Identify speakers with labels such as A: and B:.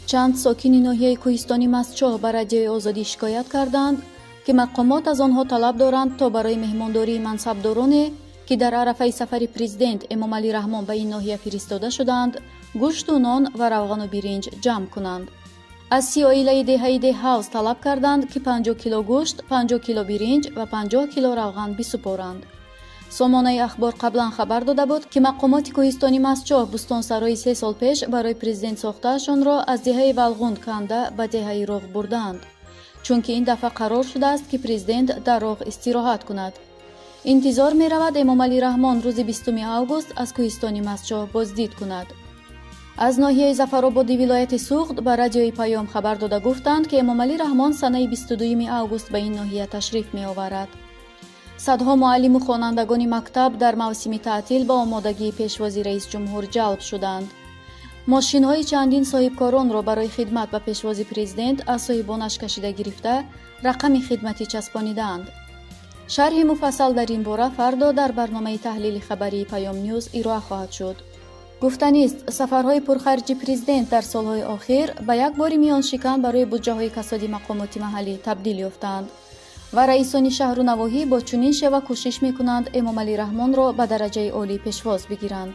A: Чанд сокини ноҳияи кӯҳистони Мастчоҳ ба Радиои Озодӣ шикоят карданд, ки мақомот аз онҳо талаб доранд, то барои меҳмондории мансабдороне, ки дар арафаи сафари президент Эмомалӣ Раҳмон ба ин ноҳия фиристода шудаанд, гӯшту нон ва равғану биринҷ ҷамъ кунанд. Аз 30 оилаи деҳаи Деҳҳавз талаб карданд, ки 50 кило гӯшт, 50 кило биринҷ ва 50 кило равған бисупоранд. Сомонаи Ахбор қаблан хабар дода буд, ки мақомоти кӯҳистони Мастчоҳ бӯстонсарои 3 сол пеш барои президент сохтаашонро аз деҳаи Валғунд канда ба деҳаи Роғ бурдаанд, чунки ин дафъа қарор шудааст, ки президент дар Роғ истироҳат кунад. Интизор меравад, Эмомалӣ Раҳмон рӯзи 20 август аз кӯҳистони Мастчоҳ боздид кунад. Аз ноҳияи Зафарободи вилояти Суғд ба Радиои Паём хабар дода гуфтанд, ки Эмомалӣ Раҳмон санаи 22 август ба ин ноҳия ташриф меоварад. Садҳо муаллиму хонандагони мактаб дар мавсими таътил ба омодагии пешвози раисҷумҳур ҷалб шуданд. Мошинҳои чандин соҳибкоронро барои хидмат ба пешвози президент аз соҳибонаш кашида гирифта, рақами хидматӣ часпонидаанд. Шарҳи муфассал дар ин бора фардо дар барномаи таҳлили хабарии Паём Нюз ироа хоҳад шуд. Гуфтанист, сафарҳои пурхарҷи президент дар солҳои охир ба як бори миёншикан барои буҷаҳои касоди мақомоти маҳаллӣ табдил ёфтаанд ва раисони шаҳру навоҳӣ бо чунин шева кӯшиш мекунанд, Эмомалӣ Раҳмонро ба дараҷаи олӣ пешвоз бигиранд.